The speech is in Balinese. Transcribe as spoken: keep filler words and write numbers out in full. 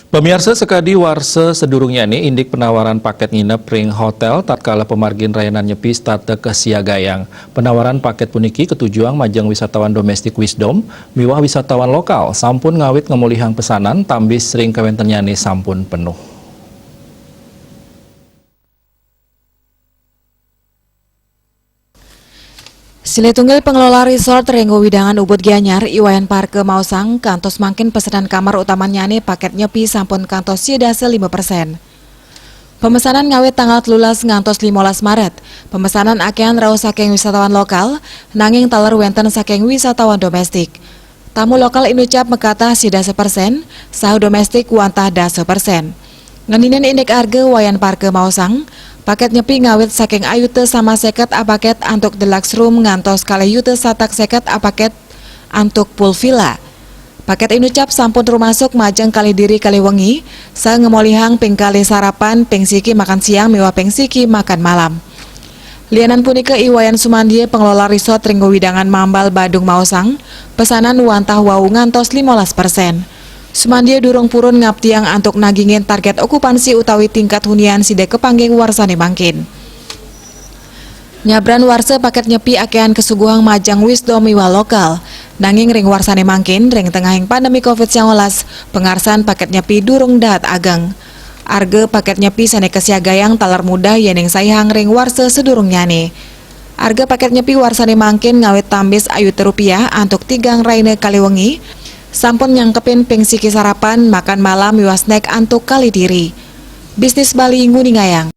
Pamiarsa sakadi warsa sadurungnyane indik penawaran paket nginep ring hotel tatkala pamargin rayanan Nyepi setata kasiagayang. Penawaran paket puniki katujuang majeng wisatawan domestik Wisdom miwah wisatawan lokal sampun ngawit ngamolihang pesanan tambis ring kawentennyane sampun penuh. Silih tunggil pengelola resort ring wewidangan Ubud Gianyar, I Wayan Parke maosang, kantos mangkin pesenan kamar utamannyane paket Nyepi sampun kantos sida dasa lima persen. Pemesanan ngawit tanggal telulas ngantos limolas Maret. Pemesanan akehan rauh saking wisatawan lokal, nanging taler wenten saking wisatawan domestik. Tamu lokal inucap makatah sida dasa persen, saha domestik wantah dasa persen. Ngeninin indik arga, Wayan Parke maosang, paket Nyepi ngawit saking ayuta sama seket apaket antuk deluxe room ngantos kalih yuta satak seket apaket antuk pool villa. Paket inucap sampun rumasuk majeng kalih diri kalih wengi, saha ngamolihang ping kalih sarapan, ping siki makan siang miwah ping siki makan malam. Lianan punika, I Wayan Sumandia, pengelola resort ring wewidangan Mambal, Badung maosang, pesanan wantah wau ngantos limolas persen. Sumandia durung purun ngaptiang antuk nagingin target okupansi utawi tingkat hunian sida kapanggih warsane mangkin. Nyabran warsa paket Nyepi akehan kasuguhang majeng Wisdom miwah lokal. Nanging ring warsane mangkin, ring tengahing pandemi covid sembilan belas, pangarsan paket Nyepi durung dahat ageng. Arga paket Nyepi sane kasiagayang taler mudah yening saihang ring warsa sadurungnyane. Arga paket Nyepi warsane mangkin ngawit tambis ayuta rupiah antuk tigang rahina kalih wengi, sampun nyangkepin ping siki sarapan, makan malam miwah snack antuk kalih diri. Bisnis Bali nguningayang.